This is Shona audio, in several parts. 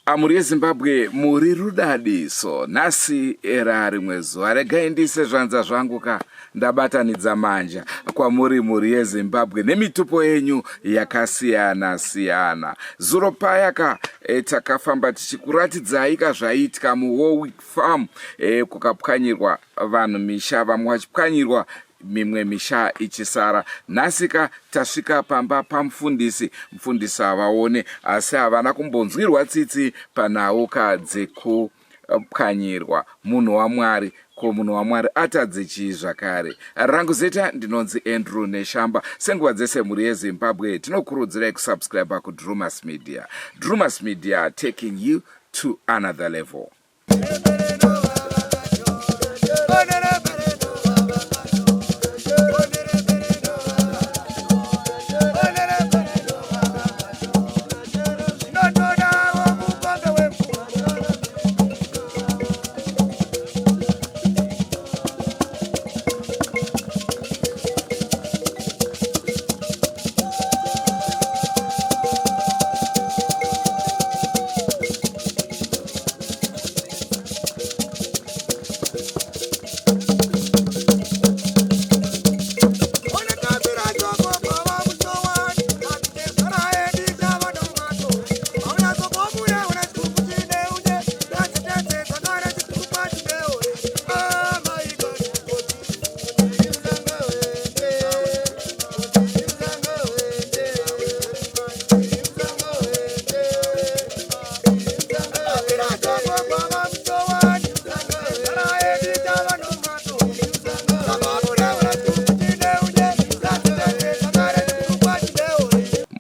Amhuri yeZimbabwe muri rudadiso nhasi era rimwe zuva regai ndiise zvanza zvangu ka ndabatanidza manja kwamuri mhuri yeZimbabwe nemitupo yenyu yakasiyana siyana zuro paya ka e, takafamba tichikuratidzai ka zvaiitika muWarwick Farm e, kukapwanyirwa vanhu misha vamwe vachipwanyirwa mimwe misha ichisara. Nhasi ka tasvika pamba pamufundisi, mufundisi havaone asi havana kumbonzwirwa tsitsi panhau ka dzekupwanyirwa. Munhu waMwari, ko munhu waMwari atadze chii zvakare? Rangu zita ndinonzi Andrew Neshamba. Senguva dzese mhuri yeZimbabwe tinokurudzirai kusubscriber kuDrewmas Media. Drewmas Media taking you to another level.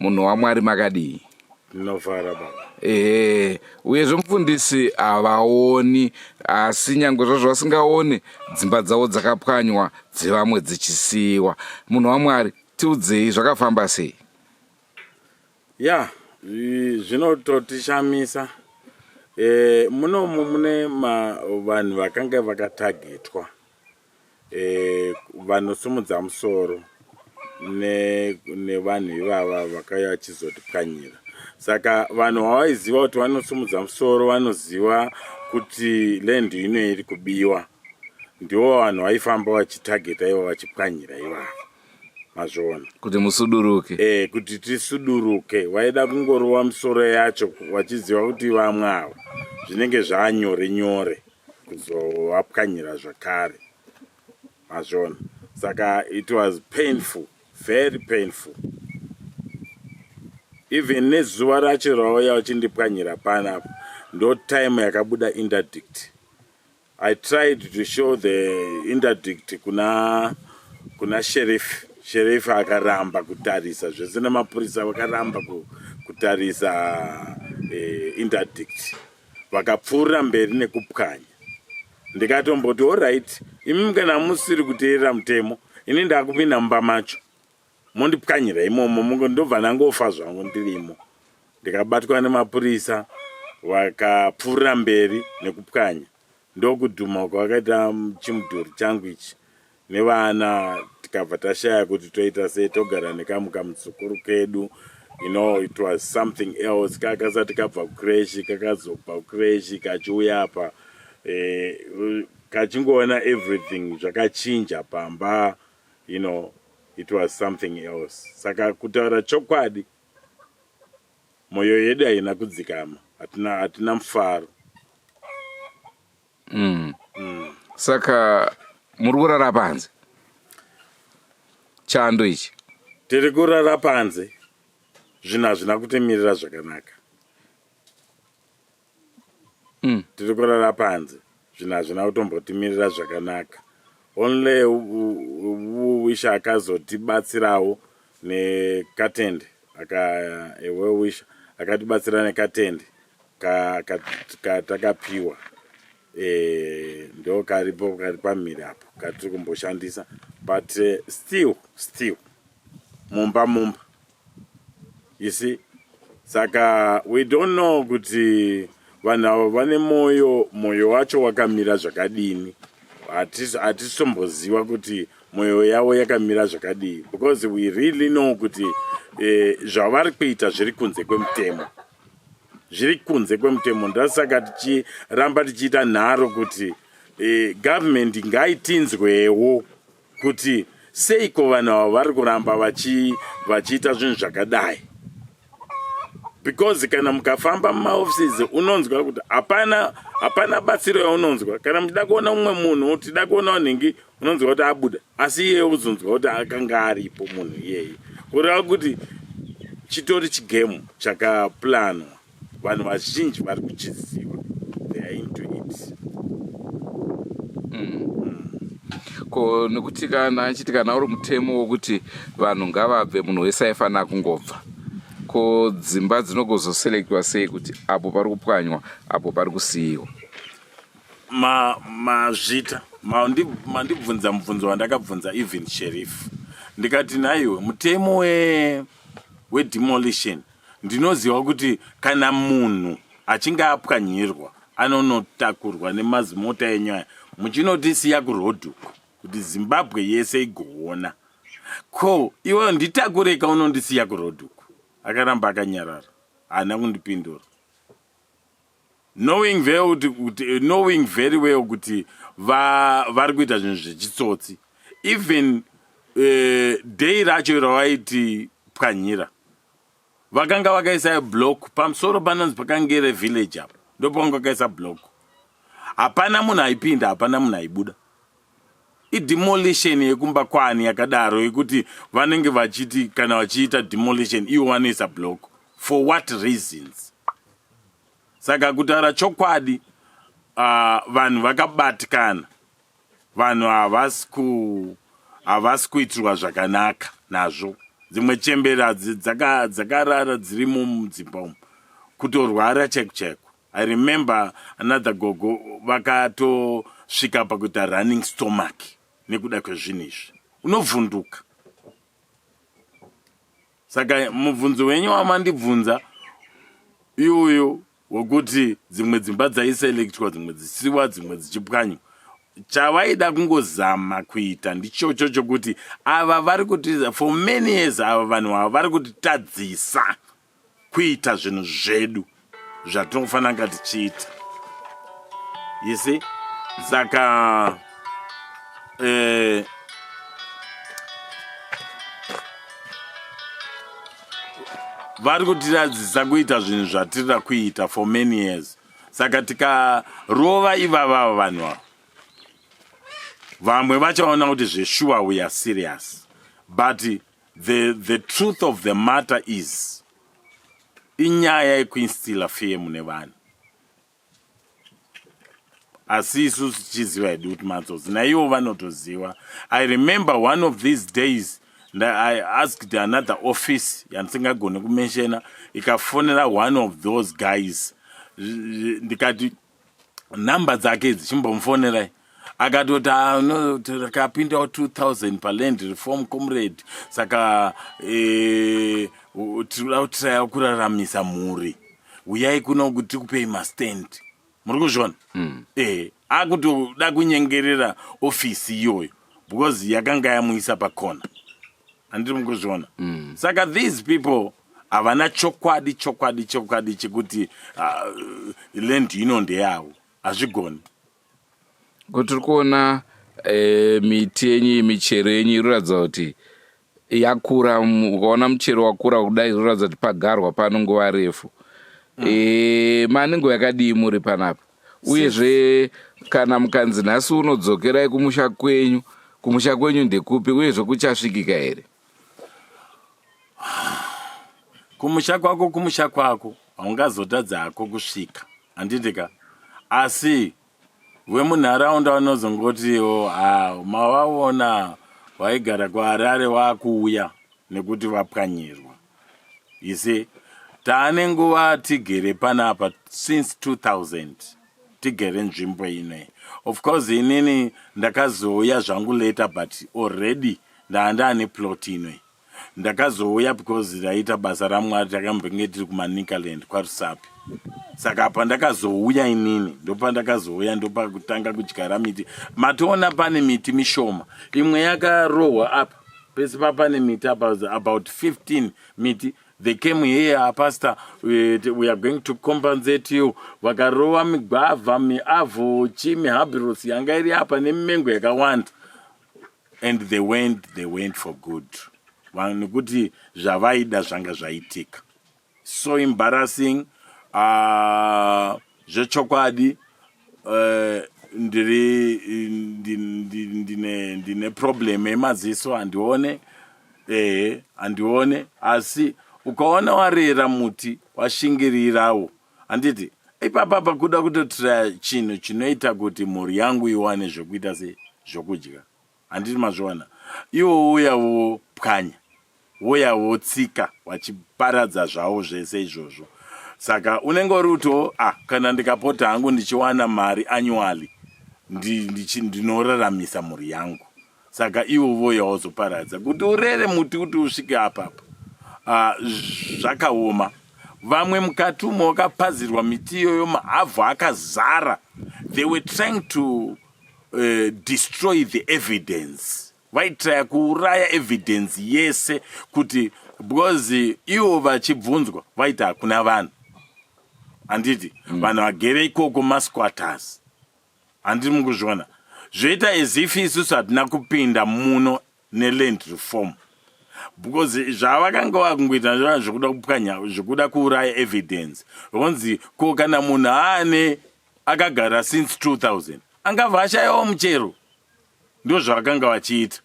Munhu waMwari makadii? Ndinofara baba. Ehe, uyezve mufundisi havaoni asi nyangwe zvazvo vasingaoni dzimba dzavo dzakapwanywa dzevamwe dzichisiyiwa. Munhu waMwari tiudzei zvakafamba sei? Ya, zvinototishamisa. E, munomu mune vanhu vakanga vakatagetwa e, vanosumudza musoro nevanhu ne ivava vakauya vachizotipwanyira. Saka vanhu vavaiziva kuti vanosumudza musoro vanoziva kuti land ino iri kubiwa, ndivo vanhu vaifamba vachitageta ivo vachipwanyira ivava. Mazviona kuti musuduruke. E, kuti tisuduruke vaida kungorova musoro yacho vachiziva kuti vamwe ava zvinenge zvaanyore nyore kuzovapwanyira zvakare. Mazviona, saka it was painful, very painful. Even nezuva racho rauya vachindipwanyira panapa ndo time yakabuda interdict. I tried to show the interdict kuna kuna sheriff. Sheriff akaramba kutarisa zvese nemapurisa vakaramba kutarisa eh, interdict vakapfuurira mberi nekupwanya. Ndikatomboti alright, imi kana musiri kuteerera mutemo, ini ndakupinda mumba macho mondipwanyira imomo, ndobva ndangofa zvangu ndirimo. Ndikabatwa nemapurisa vakapfuurira mberi nekupwanya, ndokudhuma kwakaita chimudhuri changu ichi nevana, tikabva tashaya kuti toita sei, togara nekamuka muzukuru kedu. You know, it was something else. Kakasati kabva kucreche, kakazobva kucreche kachiuya apa eh, kachingoona everything zvakachinja pamba, you know, it was something else. Saka kutaura chokwadi, moyo yedu haina kudzikama, hatina hatina mufaro. Saka muri kurara panze chando ichi? Tiri kurara panze, zvinhu hazvina kutimirira zvakanaka. Tiri kurara panze, zvinhu hazvina kutombotimirira zvakanaka. Only wisha akazotibatsirawo nekatende, aka a well wisher akatibatsira nekatende. Katakapiwa ka, ka e, ndo karipo kari pamhiri apo katiri kumboshandisa, but still mumba mumba, you see. Saka we don't know kuti vanhu ava vane mwoyo, mwoyo wacho wakamira zvakadini. Hatisitomboziva kuti mwoyo yavo yakamira zvakadii, because we really know kuti zvavari kuita zviri kunze kwemutemo, zviri kunze kwemutemo. Ndasaka tichiramba tichiita nharo kuti government ngaitinzwewo kuti seiko vanhu ava vari kuramba vachiita zvinhu zvakadai, because kana mukafamba mumaoffices unonzwa kuti hapana, hapana batsiro yaunonzwa. Kana muchida kuona mumwe munhu, tida kuona nhingi, unonzwa kuti abuda, asi iyeye uzonzwa kuti akanga aripo munhu iyeye, kureva kuti chitori chigame chakaplanwa. Vanhu vazhinji vari kuchiziva, they are into it. Ko nekuti kana achiti kana uri mutemo wokuti vanhu ngavabve, munhu wese aifanira kungobva, ko dzimba dzinogozoselectwa sei kuti apo pari kupwanywa, apo pari kusiyiwa? Mazvita, mandibvunza mubvunzo wandakabvunza even sheriff, ndikati, "Naiwe, mutemo wedemolition, ndinoziva kuti kana munhu achinge apwanyirwa anonotakurwa nemazimota enyu aya muchinotisiya kuroad uko kuti Zimbabwe yese igoona. Ko iwe nditakureka unondisiya kuroad uko?" Akaramba akanyarara, haana kundipindura, knowing very well kuti vari kuita zvinhu zvechitsotsi. Even day racho rawaiti pwanyira, vakanga vakaisa block pamusoro panonzi paKangere village apo, ndopavanga vakaisa block. Hapana munhu aipinda, hapana munhu aibuda. Idemolition yekumba kwani yakadaro yekuti vanenge vachiti kana vachiita demolition ivo vanoisa block for what reasons? Saka kutaura chokwadi, vanhu vakabatikana, vanhu havasi kuitirwa zvakanaka nazvo. Dzimwe chembera dzakarara dzirimo mudzimba umu, kutorwara chaiko chaiko. I remember another gogo vakatosvika pakuita running stomach nekuda kwezvinhu izvi. Unovhunduka. Saka mubvunzo wenyu wamandibvunza iyoyo wekuti dzimwe dzimba dzaiselectwa, dzimwe dzisiwa, dzimwe dzichipwanywa, chavaida kungozama kuita ndichocho chokuti ava vari kuti for many years ava vanhu ava vari kutitadzisa kuita zvinhu zvedu zvatinofanira kunga tichiita, you see. Saka vari kutiradzisa kuita zvinhu zvatirida kuita for many years. Saka tikarova ivavava vanhu ava, vamwe vachaona kuti zvesure we are serious. But the truth of the matter is inyaya yekuinstilla fear mune vanhu, asi isusu tichiziva hedu kuti matsotsi, naivo vanotoziva. I remember one of these days I asked another office yandisingagoni kumentiona, ikafonera one of those guys, ndikati, "Nhamba dzake idzi, chimbomufonerai." Akatoti, "Ah, no, takapindawo 2000 paland reform, comrade, saka tinoda kutiraya kuraramisa mhuri. Uyai kuno kuti tikupei mastand." Muri kuzviona? Akutoda kunyengerera ofisi iyoyo because yakanga yamuisa pakona, handiri mukuzviona? Saka these people havana chokwadi, chokwadi, chokwadi chekuti land ino ndeyavo, hazvigoni. Ko tiri kuona miti yenyu, michero yenyu inoratidza kuti yakura. Ukaona muchero wakura kudai, zvinoratidza kuti pagarwa pano nguva refu. Mane nguva yakadii muri panapa? Uyezve kana mukanzi nhasi unodzokerai kumusha kwenyu, kumusha kwenyu ndekupi? Uyezve kuchasvikika here? Kumusha kwako, kumusha kwako haungazotadza hako kusvika, handitika? Asi vemunharaunda vanozongotiwo, "Ha, mavaona vaigara kuHarare waakuuya nekuti vapwanyirwa." Isi Taane nguva tigere panapa since 2000 tigere nzvimbo inoyi. Of course inini ndakazouya zvangu later but already ndaandaane plot inoyi. Ndakazouya because ndaita basa raMwari takambenge tiri kuManicaland kwaRusape. Saka pandakazouya inini ndopandakazouya ndopakutanga kudyara miti. Matoona pane miti mishoma imwe yakarohwa apa pese papane miti apa about 15 miti they came here pastor we, we are going to compensate you vakarova migwavha miavho chi mihabiros yanga iri apa nemimengo yakawanda and they went they went for good nekuti zvavaida zvanga zvaitika so embarrassing ah, zvechokwadi ndiri ndine ndine problem yemaziso handione ehe handione asi ukaona warera muti washingirirawo handiti ipapa pakuda kutotiraya chinhu chinoita kuti mhuri yangu iwane zvekuita se zvokudya Handiti mazviona? Iwo wouya wopwanya, wouya wotsika, wachiparadza zvawo zvese izvozvo. Saka unenge uri kuto ah, kana ndikapota hangu ndichiwana mari annually ndinoraramisa mhuri yangu. Saka iwo vouya wozoparadza kuti urere muti kuti usvike apapa. Ah, zvakaoma. Vamwe mukati umo wakapazirwa miti iyoyo mahavhu akazara. They were trying to destroy the evidence vaitraya kuuraya evidence yese kuti because ivo vachibvunzwa vaiti hakuna vanhu handiti vanhu vagere ikoko masquatters handiti mukuzviona zvoita as if isusu hatina kupinda muno neland reform because zvavakanga vakungoita zvekuda kupwanya zvekuda kuuraya evidence vonzi ko kana munhu aane akagara since 2000 angabva ashayawo muchero ndozvavakanga vachiita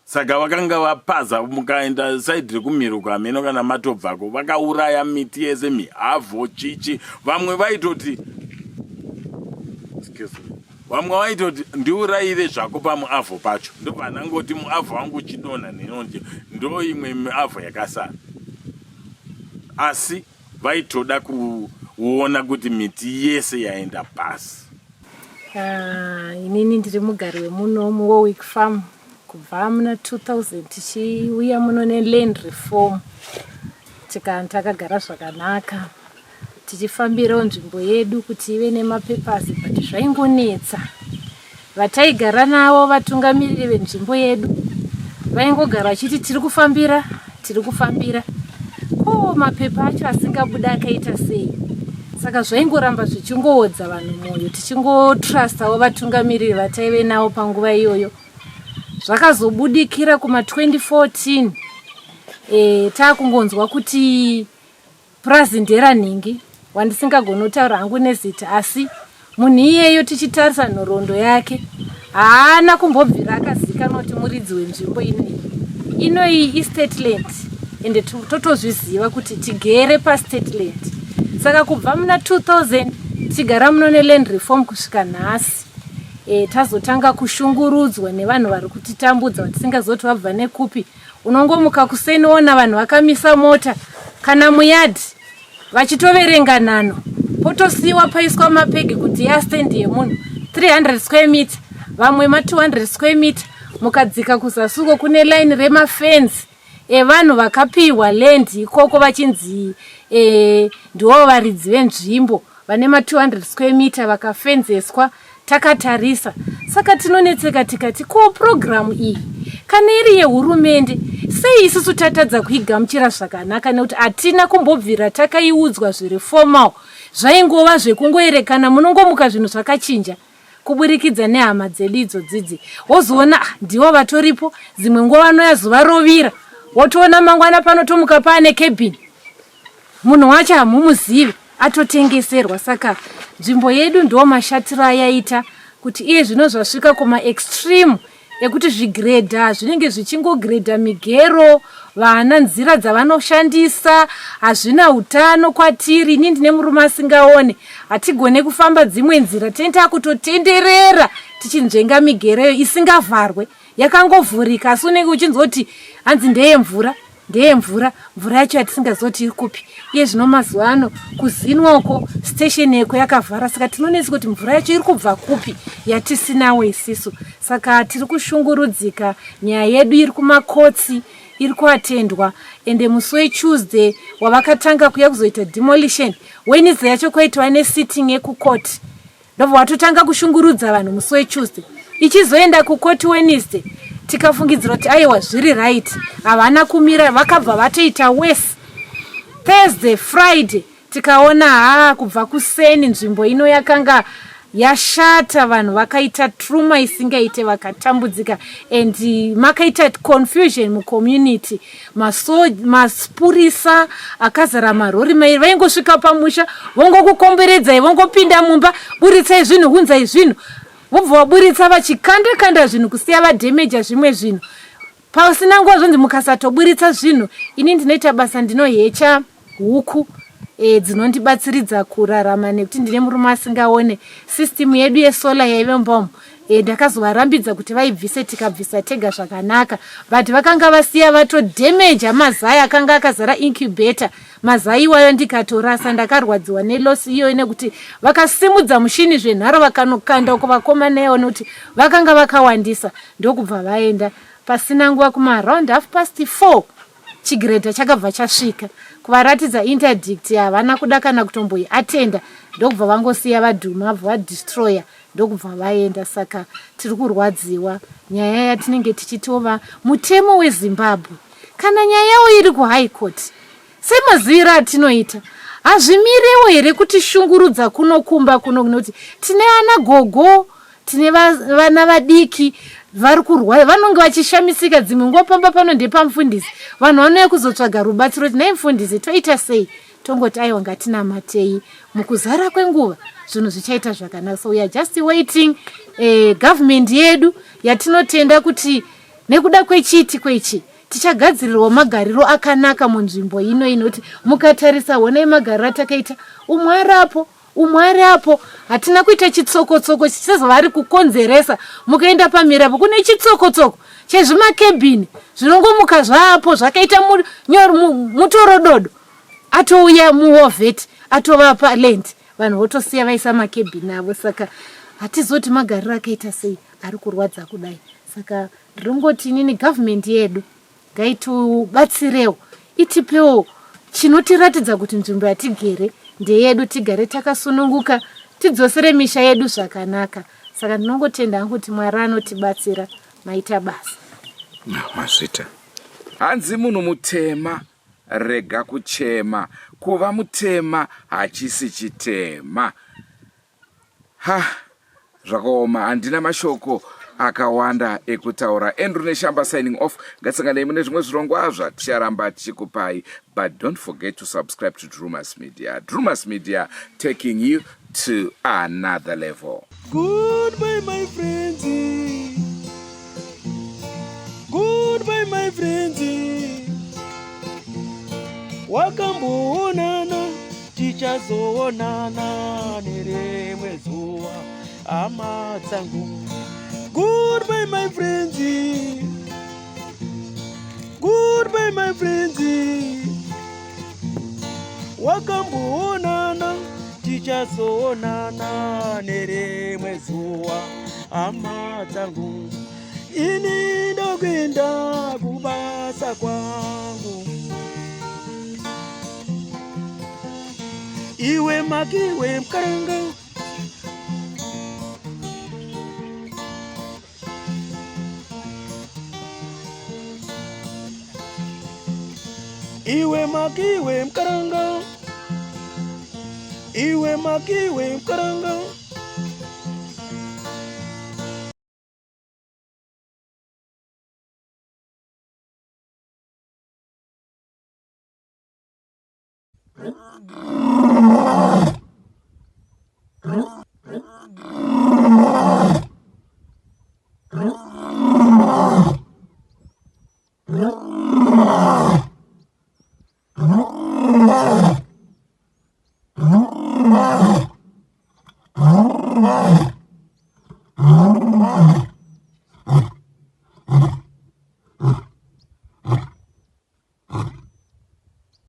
saka vakanga vapaza mukaenda saidi rekumhiruko hameno kana matobvako vakauraya miti yese mihavho chichi vamwe vaitoti excuse me vamwe vaitoti ndiurayire zvako pamuavho pacho ndobva ndangoti muavho wangu uchidonha nenonje ndo imwe miavho yakasara asi vaitoda kuona kuti miti yese yaenda pasi. Ah, inini ndiri mugari wemuno muWarwick Farm kubva muna 2000 tichiuya muno neland reform tika takagara zvakanaka tichifambirawo nzvimbo yedu kuti ive nemapapers but zvaingonetsa Vataigara navo vatungamiriri venzvimbo yedu vaingogara vachiti tiri kufambira, tiri kufambira. Ko mapepa acho asingabuda akaita sei? Saka zvaingoramba zvichingoodza vanhu mwoyo tichingotrustawo vatungamiriri vataive navo panguva iyoyo. Zvakazobudikira kuma 2014 e, taakungonzwa kuti Purazi nderanhingi wandisingagoni kutaura hangu nezita asi munhu iyeyo tichitarisa nhoroondo yake haana kumbobvira akazikanwa kuti muridzi wenzvimbo inoyi. Inoyi istate land ende totozviziva kuti tigere pastate land. Saka kubva muna 2000 tichigara muno neland reform kusvika nhasi e, tazotanga kushungurudzwa nevanhu vari kutitambudza vatisingazoti vabva nekupi. Unongomuka kuseni woona vanhu vakamisa mota kana muyard vachitoverenga nhanho potosiiwa paiswa mapegi kuti yastand yemunhu 300 square meter vamwe ma 200 square meter mukadzika kuzasi uko kune line remafenzi evanhu vakapiwa land ikoko vachinzi e, ndiwo varidzi venzvimbo vane ma 200 square meter vakafenzeswa takatarisa saka tinonetseka tikati ko purogiramu iyi kana iri yehurumende sei isusu tatadza kuigamuchira zvakanaka nekuti hatina kumbobvira takaiudzwa zviri formal zvaingova zvekungoerekana munongomuka zvinhu zvakachinja kuburikidza nehama dzedu idzodzidzi wozoona ah, ndivo vatoripo dzimwe nguva vanoya zuva rovira wotoona mangwana panotomuka paane cabin munhu wacho hamumuzivi atotengeserwa saka nzvimbo yedu ndiwo mashatiro ayaita kuti iye zvino zvasvika kumaextreme ekuti zvigredha zvinenge zvichingogredha migero vana nzira dzavanoshandisa hazvina utano kwatiri ini ndine murume asingaone hatigone kufamba dzimwe nzira tine takutotenderera tichinzvenga migereyo isingavharwe yakangovhurika asi unenge uchinzwa kuti hanzi ndeyemvura. ndeyemvura mvura yacho yatisingaziva kuti iri kupi iye zvino mazuva ano kuzinwa uko station yeko yakavhara saka tinonetsa kuti mvura yacho iri kubva kupi yatisinawo isisu saka tiri kushungurudzika nyaya yedu iri kumakotsi iri kuatendwa ende musi wetuesday wavakatanga kuya kuzoita demolition wednesday yacho kwaitwa nesitting yekukoti ndobva watotanga kushungurudza vanhu musi wetuesday ichizoenda kukoti wednesday tikafungidzira kuti aiwa zviri right havana kumira vakabva vatoita wese thursday friday tikaona haa kubva kuseni nzvimbo ino yakanga yashata vanhu vakaita truma isingaite vakatambudzika and makaita confusion mucommunity mapurisa akazara marori mairi vaingosvika pamusha vongokukomberedzai vongopinda mumba buritsai zvinhu hunzai zvinhu vobva vaburitsa vachikanda kanda zvinhu kusiya vadhemeja zvimwe zvinhu pasina nguva zvonzi mukasatoburitsa zvinhu ini ndinoita basa ndinohecha huku e, dzinondibatsiridza kurarama nekuti ndine murume asingaone system yedu yesolar yaive mumba umu e, ndakazovarambidza kuti vaibvise tikabvisa tega zvakanaka but vakanga vasiya vatodhemeja mazai akanga akazara incubator mazai iwayo ndikatorasa ndakarwadziwa neloss iyoyo nekuti vakasimudza mushini zvenharo vakanokanda uko vakomana iwo nekuti vakanga vakawandisa ndokubva vaenda pasina nguva kumaaround half past 4 chigiredha chakabva chasvika kuvaratidza interdict havana kuda kana kutomboiatenda ndokubva vangosiya vadhuma vabva vadestroya ndokubva vaenda saka tiri kurwadziwa nyaya yatinenge tichitova mutemo wezimbabwe kana nyaya yawo iri kuhigh court semaziviro atinoita hazvimirewo here kuti shungurudza kuno kumba kuno nekuti tine ana gogo tine vana vadiki vari kurwara vanonge vachishamisika dzimwe nguva pamba pano ndepamufundisi vanhu vanouya kuzotsvaga rubatsiro kuti nhai mufundisi toita sei tongoti aiwa ngatinamatei mukuzara kwenguva zvinhu zvichaita zvakanaka so we are just waiting eh, government yedu yatinotenda kuti nekuda kwechiitiko ichi tichagadzirirwa magariro akanaka munzvimbo ino inoti mukatarisa honai magariro atakaita umwe arapo umwe ari apo hatina kuita chitsokotsoko chisezva vari kukonzeresa mukaenda pamirapo kune chitsokotsoko chezvimakebhini zvinongomuka zvaapo zvakaita mutorododo atouya muwovheti atovapa land vanhu votosiya vaisa makebhini avo saka hatizoti magariro akaita sei ari kurwadza kudai saka ndinongoti inini gavhumendi yedu ngaitibatsirewo itipewo chinotiratidza kuti nzvimbo yatigere ndeyedu tigare takasununguka tidzosere misha yedu zvakanaka saka ndinongotenda hangu kuti mwari anotibatsira maita basa mazvita hanzi munhu mutema rega kuchema kuva mutema hachisi chitema ha zvakaoma handina mashoko akawanda ekutaura andrew neshamba signing off ngatisanganei mune zvimwe zvirongwa zvaticharamba tichikupai but don't forget to subscribe to drumas media drumas media taking you to another level Goodbye, my friends. Goodbye, my friends. Wakamboonana, tichazoonana nerimwe zuva, hama dzangu. Goodbye, my friends. Goodbye, my friends. Wakamboonana, tichazoonana nerimwe zuva, hama dzangu. Ini ndokuenda kubasa kwangu. Iwe makiwe mkaranga Iwe makiwe mkaranga Iwe makiwe mkaranga